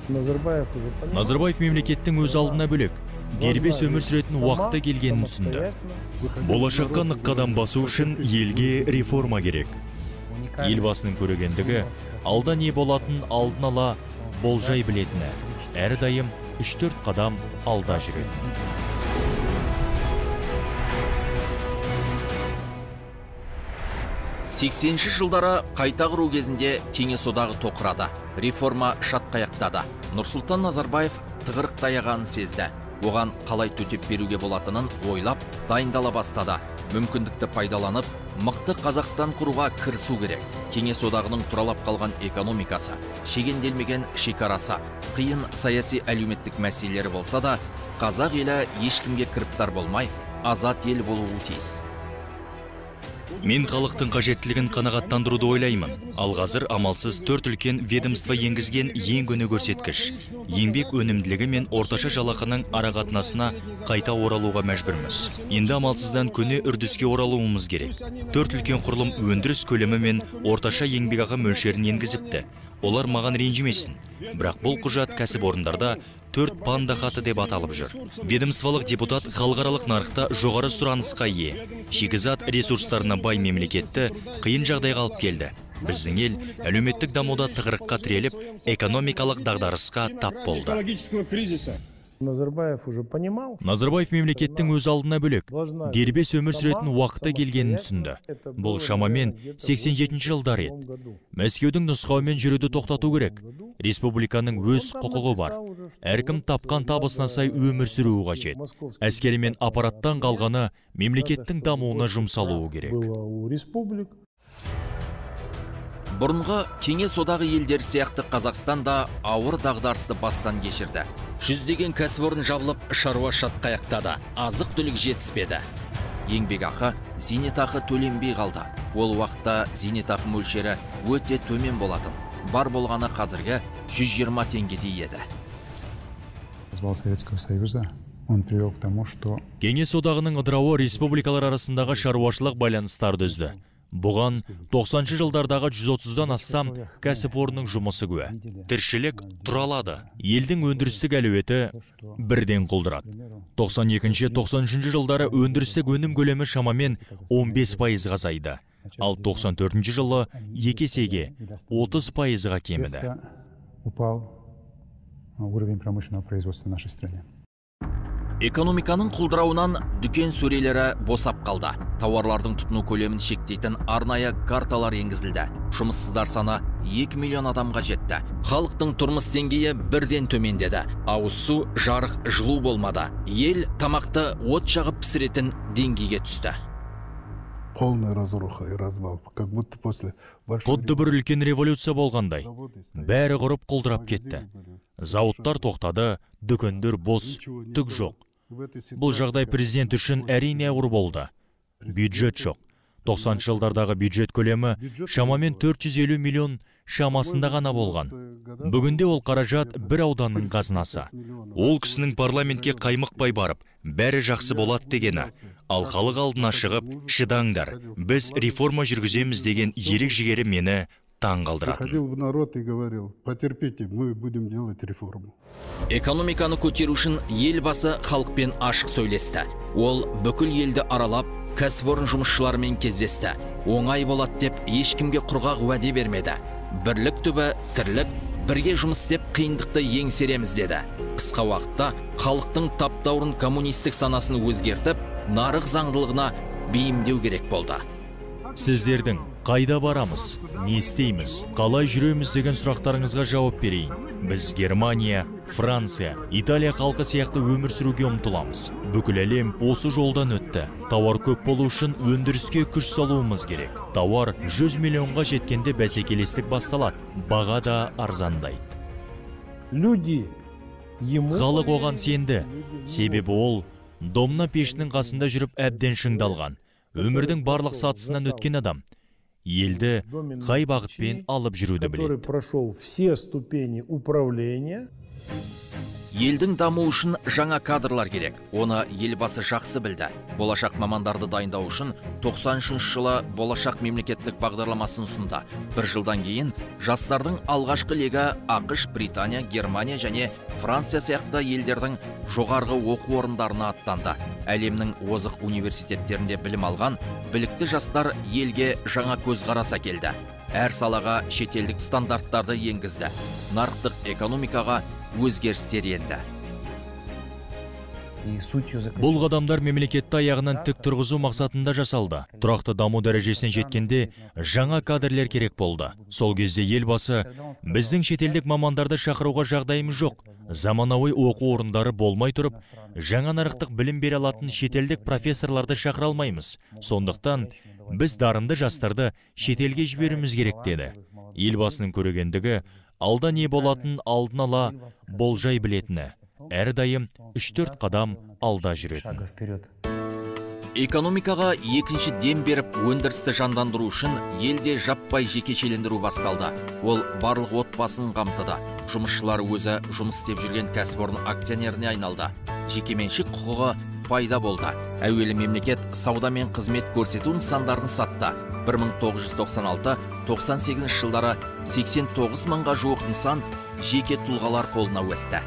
Назарбаев уже понимал, Назарбаев мемлекеттің өз алдына бөлек, дербес өмір сүретін уақыты келгенін түсінді. Болашаққа нық қадам басу үшін елге реформа керек. Елбасының көрегендігі, алда не болатын алдын ала болжай білетіні, әрдайым 3-4 қадам алда жүретін. 80-ші жылдары қайта құру кезінде Кеңес Одағы тоқырады. Реформа шатқаяқтады. Нұрсұлтан Назарбаев тығырық таяғанын сезді. Оған қалай төтеп беруге болатынын ойлап, дайындала бастады. Мүмкіндікті пайдаланып, мықты Қазақстан құруға кірісу керек. Кеңес Одағының тұралап қалған экономикасы, шегенделмеген шекарасы, қиын саяси әлеуметтік мәселелері болса да, қазақ елі ешкімге кіріптар болмай, азат ел болуы тиіс. Мен халықтың қажеттілігін қанағаттандыруды ойлаймын. Ал қазір амалсыз 4 үлкен ведомство енгізген ең көне көрсеткіш. Еңбек өнімділігі мен орташа жалақының арақатынасына қайта оралуға мәжбүрміз. Енді амалсыздан көне үрдіске оралуымыз керек. 4 үлкен құрылым өндіріс көлемі мен орташа еңбекақы мөлшерін енгізіпті. Олар маған ренжімесін. Бірақ бұл құжат кәсіпорындарда 4 панда хаты деп аталып жүр. Ведомстволық депутат халықаралық нарықта жоғары сұранысқа ие. Шикізат ресурстарына бай мемлекетті қиын жағдайға алып келді. Біздің ел әлеуметтік дамуда тығырыққа тіреліп, экономикалық дағдарысқа тап болды. Назарбаев уже понимал, Назарбаев мемлекеттің өз алдына бөлек, дербес өмір сүретін уақыты келгенін түсінді. Бұл шамамен 87 жылдар еді. Мәскеудің нұсқауымен жүруді тоқтату керек. Республиканың өз құқығы бар. Әркім тапқан табысына сай өмір сүруі қажет. Әскери мен аппараттан қалғаны мемлекеттің дамуына жұмсалуы керек. Бұрынғы Кеңес Одағы елдері сияқты Қазақстан да ауыр дағдарысты бастан кешірді. Жүздеген кәсіпорын жабылып, шаруа шатқаяқтады, азық-түлік жетіспеді. Еңбекақы, зейнетақы төленбей қалды. Ол уақытта зейнетақы мөлшері өте төмен болатын. Бар болғаны қазіргі 120 теңгедей еді. Развал Советского Союза он привел к тому, что Кеңес Одағының ыдырауы республикалар арасындағы шаруашылық байланыстарды үзді. Бұған 90-шы жылдардағы 130-дан астам кәсіпорынның жұмысы куә. Тіршілік тұралады. Елдің өндірістік әлеуеті бірден құлдырады. 92-93 жылдары өндірістік өнім көлемі шамамен 15%-ға азайды. Ал 94 жылы екі есеге 30%-ға кеміді. Упал уровень промышленного производства в нашей стране. Экономиканың құлдырауынан дүкен сөрелері босап қалды. Тауарлардың тұтыну көлемін шектейтін арнайы карталар енгізілді. Жұмыссыздар саны 2 миллион адамға жетті. Халықтың тұрмыс деңгейі бірден төмендеді. Ауыз су, жарық, жылу болмады. Ел тамақты от жағып пісіретін деңгейге түсті. Полная разруха и развал, как будто после большой Құдды бір үлкен революция болғандай. Бәрі құрып құлдырап кетті. Зауыттар тоқтады, дүкендер бос, түк жоқ. Бұл жағдай президент үшін әрине ауыр болды. Бюджет жоқ. 90 жылдардағы бюджет көлемі шамамен 450 миллион шамасында ғана болған. Бүгінде ол қаражат бір ауданның қазынасы. Ол кісінің парламентке қаймықпай барып, бәрі жақсы болады дегені, ал халық алдына шығып, шыдаңдар, біз реформа жүргіземіз деген ерік жігері мені таң қалдыратын. Приходил в народ и говорил: потерпите, мы будем делать реформу. Экономиканы көтеру үшін елбасы халықпен ашық сөйлесті. Ол бүкіл елді аралап, кәсіпорын жұмысшыларымен кездесті. Оңай болады деп ешкімге құрғақ уәде бермеді. Бірлік түбі тірлік, бірге жұмыс істеп қиындықты еңсереміз деді. Қысқа уақытта халықтың таптаурын коммунистік санасын өзгертіп, нарық заңдылығына бейімдеу керек болды. Сіздердің қайда барамыз, не істейміз, қалай жүреміз деген сұрақтарыңызға жауап берейін. Біз Германия, Франция, Италия халқы сияқты өмір сүруге ұмтыламыз. Бүкіл әлем осы жолдан өтті. Тауар көп болу үшін өндіріске күш салуымыз керек. Тауар 100 миллионға жеткенде бәсекелестік басталады, баға да арзандайды. Люди ему Халық оған сенді. Себебі ол домна пешінің қасында жүріп әбден шыңдалған. Өмірдің барлық сатысынан өткен адам. Елді қай бағытпен алып жүруді который біледі. прошел все ступени управления. Елдің дамуы үшін жаңа кадрлар керек. Оны елбасы жақсы білді. Болашақ мамандарды дайындау үшін 93 жылы Болашақ мемлекеттік бағдарламасын ұсынды. Бір жылдан кейін жастардың алғашқы легі АҚШ, Британия, Германия және Франция сияқты елдердің жоғарғы оқу орындарына аттанды. Әлемнің озық университеттерінде білім алған білікті жастар елге жаңа көзқарас әкелді. Әр салаға шетелдік стандарттарды енгізді. Нарықтық экономикаға өзгерістер енді. Бұл қадамдар мемлекетті аяғынан тік тұрғызу мақсатында жасалды. Тұрақты даму дәрежесіне жеткенде жаңа кадрлер керек болды. Сол кезде елбасы біздің шетелдік мамандарды шақыруға жағдайымыз жоқ. Заманауи оқу орындары болмай тұрып, жаңа нарықтық білім бере алатын шетелдік профессорларды шақыра алмаймыз. Сондықтан біз дарынды жастарды шетелге жіберуіміз керек деді. Елбасының көрегендігі алда не болатын алдын ала болжай білетіні, әрдайым 3-4 қадам алда жүретін. Экономикаға екінші дем беріп, өндірісті жандандыру үшін елде жаппай жекешелендіру басталды. Ол барлық отбасын қамтыды. Жұмысшылар өзі жұмыс істеп жүрген кәсіпорын акционеріне айналды. Жекеменшік құқығы пайда болды. Әуелі мемлекет сауда мен қызмет көрсету нысандарын сатты. 1996-98 жылдары 89 мыңға жуық нысан жеке тұлғалар қолына өтті.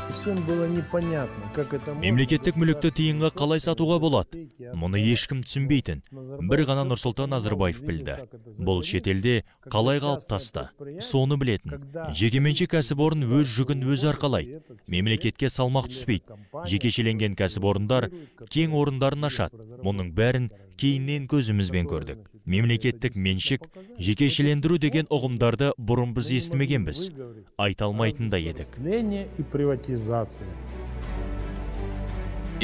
Всем было непонятно, как это можно. Мемлекеттік мүлікті тиынға қалай сатуға болады? Мұны ешкім түсінбейтін. Бір ғана Нұрсұлтан Назарбаев білді. Бұл шетелде қалай қалыптасты, соны білетін. Жекеменшік кәсіпорын өз жүгін өзі арқалайды. Мемлекетке салмақ түспейді. Жекешеленген кәсіпорындар кен орындарын ашады. Мұның бәрін кейіннен көзімізбен көрдік. Мемлекеттік меншік, жекешелендіру деген ұғымдарды бұрын біз естімегенбіз. Айта алмайтын да едік. И приватизация.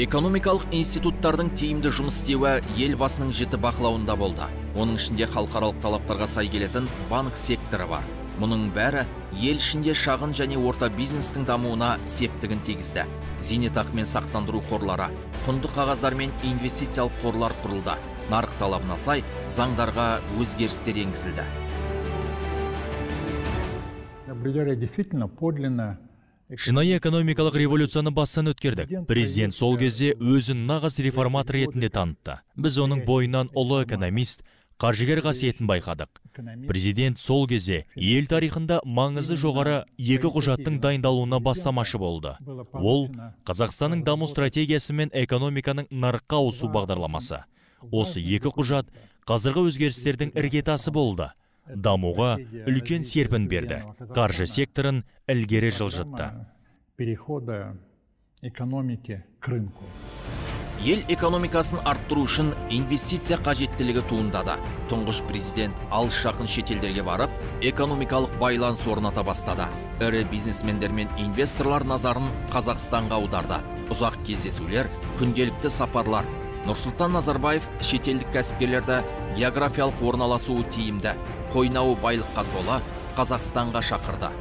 Экономикалық институттардың тиімді жұмыс істеуі елбасының жіті бақылауында болды. Оның ішінде халықаралық талаптарға сай келетін банк секторы бар. Мұның бәрі ел ішінде шағын және орта бизнестің дамуына септігін тигізді. Зейнетақы мен сақтандыру қорлары, құнды қағаздар мен инвестициялық қорлар құрылды. Нарық талабына сай заңдарға өзгерістер енгізілді. Наблюдали действительно подлинно. Шынайы экономикалық революцияны бастан өткердік. Президент сол кезде өзін нағыз реформатор ретінде танытты. Біз оның бойынан ұлы экономист, қаржыгер қасиетін байқадық. Президент сол кезде ел тарихында маңызы жоғары екі құжаттың дайындалуына бастамашы болды. Ол Қазақстанның даму стратегиясы мен экономиканың нарыққа ауысу бағдарламасы. Осы екі құжат қазіргі өзгерістердің іргетасы болды. Дамуға үлкен серпін берді. Қаржы секторын ілгері жылжытты. Перехода экономики к рынку. Ел экономикасын арттыру үшін инвестиция қажеттілігі туындады. Тұңғыш президент алыс жақын шетелдерге барып, экономикалық байланыс орната бастады. Ірі бизнесмендер мен инвесторлар назарын Қазақстанға аударды. Ұзақ кездесулер, күнделікті сапарлар. Нұрсұлтан Назарбаев шетелдік кәсіпкерлерді географиялық орналасуы тиімді, қойнауы байлыққа тола Қазақстанға шақырды.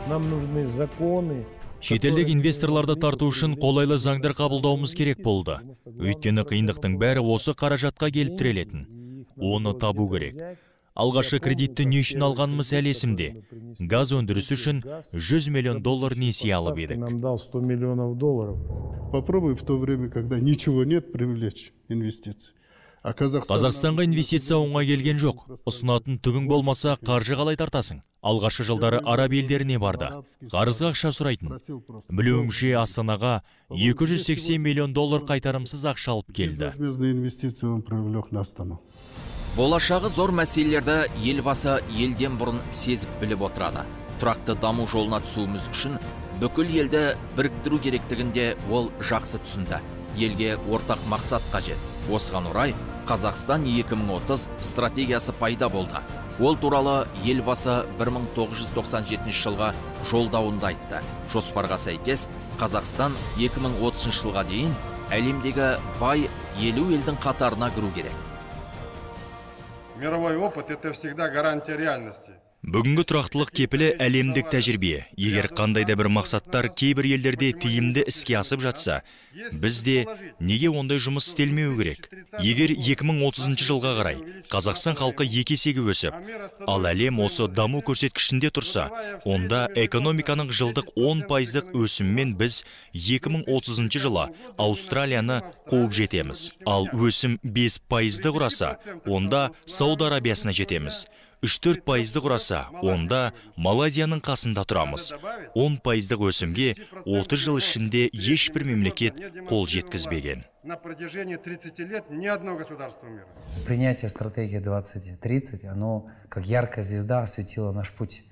Нам нужны законы. Шетелдік инвесторларды тарту үшін қолайлы заңдар қабылдауымыз керек болды. Өйткені қиындықтың бәрі осы қаражатқа келіп тірелетін. Оны табу керек. Алғашқы кредитті не үшін алғанымыз әлі есімде. Газ өндірісі үшін 100 миллион доллар несие алып едік. Нам дал 100 миллионов долларов. Попробуй в то время, когда ничего нет, привлечь инвестиции. А Қазақстанға инвестиция оңай келген жоқ. Ұсынатын түгің болмаса, қаржы қалай тартасың? Алғашқы жылдары араб елдеріне барды. Қарызға ақша сұрайтын. Білуімше, Астанаға 280 миллион доллар қайтарымсыз ақша алып келді. Безвозмездные инвестиции он привлек на Астану. Болашағы зор мәселелерді елбасы елден бұрын сезіп біліп отырады. Тұрақты даму жолына түсуіміз үшін бүкіл елді біріктіру керектігін де ол жақсы түсінді. Елге ортақ мақсат қажет. Осыған орай Қазақстан 2030 стратегиясы пайда болды. Ол туралы елбасы 1997 жылғы жолдауында айтты. Жоспарға сәйкес Қазақстан 2030 жылға дейін әлемдегі бай 50 елдің қатарына кіру керек. Мировой опыт – это всегда гарантия реальности. Бүгінгі тұрақтылық кепілі әлемдік тәжірибе. Егер қандай да бір мақсаттар кейбір елдерде тиімді іске асып жатса, бізде неге ондай жұмыс істелмеу керек? Егер 2030 жылға қарай Қазақстан халқы 2 есеге өсіп, ал әлем осы даму көрсеткішінде тұрса, онда экономиканың жылдық 10% өсімімен біз 2030 жылы Аустралияны қуып жетеміз. Ал өсім 5% құраса, онда Сауд Арабиясына жетеміз. 3-4% құраса, онда Малайзияның қасында тұрамыз. 10% өсімге 30 жыл ішінде ешбір мемлекет қол жеткізбеген. На протяжении 30 лет ни одно государство мира. Принятие стратегии 2030, оно как яркая звезда осветило наш путь.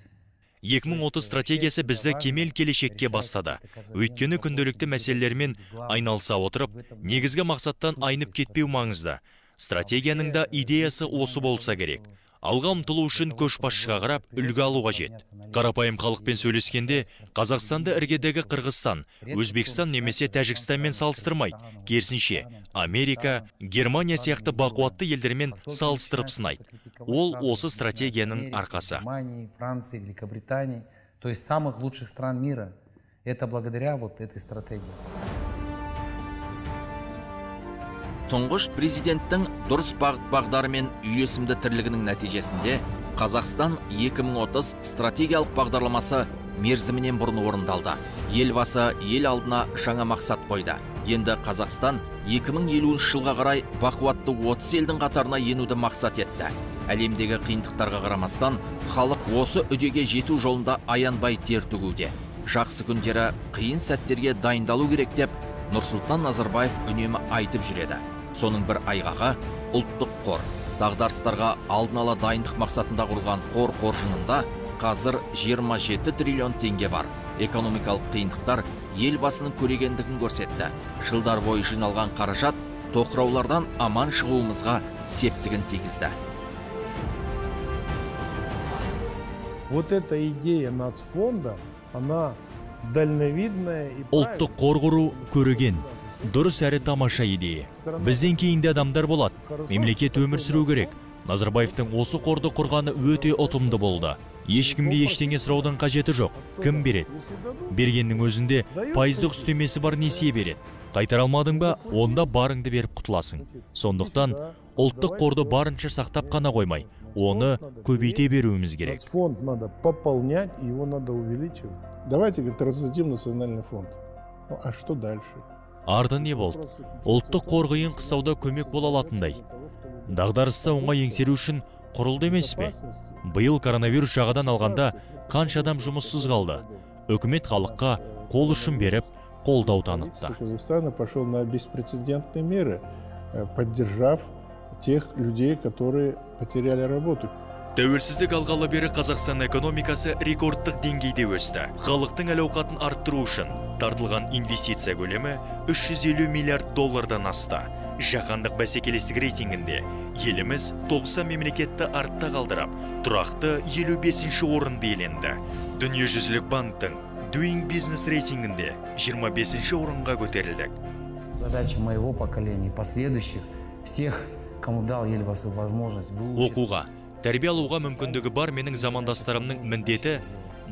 2030 стратегиясы бізді кемел келешекке бастады. Өйткені күнделікті мәселелермен айналыса отырып, негізгі мақсаттан айнып кетпеу маңызды. Стратегияның да идеясы осы болса керек. Алға ұмтылу үшін көшбасшыға қарап үлгі алу қажет. Қарапайым халықпен сөйлескенде Қазақстанды іргедегі Қырғызстан, Өзбекстан немесе Тәжікстанмен салыстырмайды. Керісінше, Америка, Германия сияқты бақуатты елдермен салыстырып сынайды. Ол осы стратегияның арқасы. Германии, Франции, Великобритании, то есть самых лучших стран мира. Это благодаря вот этой стратегии. Тұңғыш президенттің дұрыс бағыт-бағдары мен үйлесімді тірлігінің нәтижесінде Қазақстан 2030 стратегиялық бағдарламасы мерзімінен бұрын орындалды. Елбасы ел алдына жаңа мақсат қойды. Енді Қазақстан 2050 жылға қарай бақуатты 30 елдің қатарына енуді мақсат етті. Әлемдегі қиындықтарға қарамастан, халық осы үдеге жету жолында аянбай тер төгуде. Жақсы күндері қиын сәттерге дайындалу керек деп Нұрсұлтан Назарбаев үнемі айтып жүреді. Соның бір айғағы ұлттық қор. Дағдарыстарға алдын ала дайындық мақсатында құрылған қор қоржынында қазір 27 триллион теңге бар. Экономикалық қиындықтар елбасының көрегендігін көрсетті. Жылдар бойы жиналған қаражат тоқыраулардан аман шығуымызға септігін тигізді. Вот эта идея нацфонда, она дальновидная и Ұлттық қор құру көреген, дұрыс әрі тамаша идея. Бізден кейінгі адамдар болады. Мемлекет өмір сүру керек. Назарбаевтың осы қорды құрғаны өте ұтымды болды. Ешкімге ештеңе сұраудың қажеті жоқ. Кім береді? Бергеннің өзінде пайыздық үстемесі бар несие береді. Қайтара алмадың ба, онда барыңды беріп құтыласың. Сондықтан ұлттық қорды барынша сақтап қана қоймай, оны көбейте беруіміз керек. Фонд надо пополнять, его надо увеличивать. Давайте, говорит, раздадим национальный фонд. Ну, а что дальше? Арты не болды? Ұлттық қор қиын қыстауда көмек бола алатындай. Дағдарысты оңай еңсеру үшін құрылды емес пе? Биыл коронавирус жағадан алғанда қанша адам жұмыссыз қалды? Үкімет халыққа қол ұшын беріп, қолдау танытты. Казахстана пошел на беспрецедентные меры, поддержав тех людей, которые потеряли работу. Тәуелсіздік алғалы бері Қазақстан экономикасы рекордтық деңгейде өсті. Халықтың әл-ауқатын арттыру үшін тартылған инвестиция көлемі 350 миллиард доллардан асты. Жаһандық бәсекелестік рейтингінде еліміз 90 мемлекетті артта қалдырып, тұрақты 55-ші орынды иеленді. Дүниежүзілік банктің Doing Business рейтингінде 25-ші орынға көтерілдік. Задача моего поколения, последующих, всех, кому дал Елбасы возможность выучиться. Оқуға, тәрбие алуға мүмкіндігі бар менің замандастарымның міндеті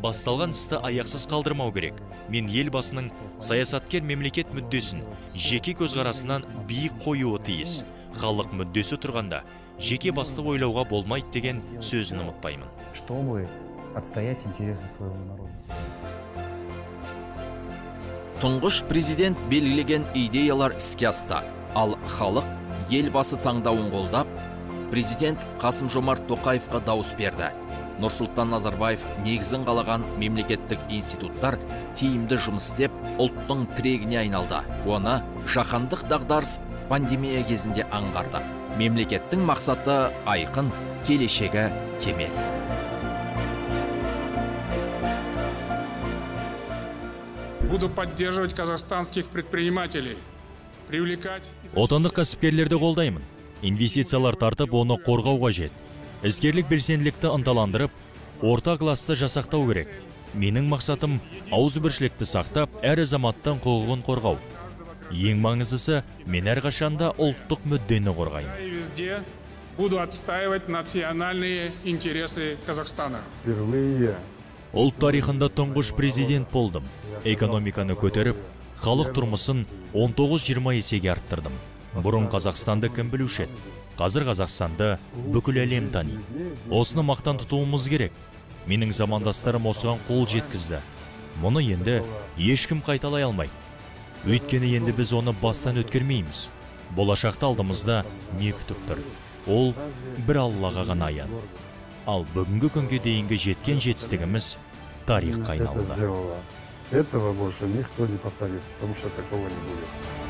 басталған істі аяқсыз қалдырмау керек. Мен Елбасының саясаткер мемлекет мүддесін жеке көзқарасынан биік қоюы тиіс. Халық мүддесі тұрғанда жеке басты ойлауға болмайды деген сөзін ұмытпаймын. Чтобы отстоять интересы своего народа. Тұңғыш президент белгілеген идеялар іске асты. Ал халық Елбасы таңдауын қолдап, президент Қасым-Жомарт Тоқаевқа дауыс берді. Нұрсұлтан Назарбаев негізін қалаған мемлекеттік институттар тиімді жұмыс істеп, ұлттың тірегіне айналды. Оны жаһандық дағдарыс пандемия кезінде аңғарды. Мемлекеттің мақсаты айқын, келешегі кемел. Буду поддерживать казахстанских предпринимателей, привлекать... Отандық кәсіпкерлерді қолдаймын. Инвестициялар тартып, оны қорғау қажет. Іскерлік белсенділікті ынталандырып, орта классты жасақтау керек. Менің мақсатым ауызбіршілікті сақтап, әр азаматтың құқығын қорғау. Ең маңыздысы, мен әрқашанда ұлттық мүддені қорғаймын. Везде Буду отстаивать национальные интересы Казахстана. Впервые Ұлт тарихында тұңғыш президент болдым. Экономиканы көтеріп, халық тұрмысын 19-20 есеге арттырдым. Бұрын Қазақстанды кім білуші еді? Қазір Қазақстанды бүкіл әлем таниды. Осыны мақтан тұтуымыз керек. Менің замандастарым осыған қол жеткізді. Мұны енді ешкім қайталай алмайды. Өйткені енді біз оны бастан өткермейміз. Болашақта алдымызда не күтіп тұр? Ол бір Аллаға ғана аян. Ал бүгінгі күнге дейінгі жеткен жетістігіміз тарихқа это айналды. Сделала. Этого больше никто не повторит, потому что такого не будет.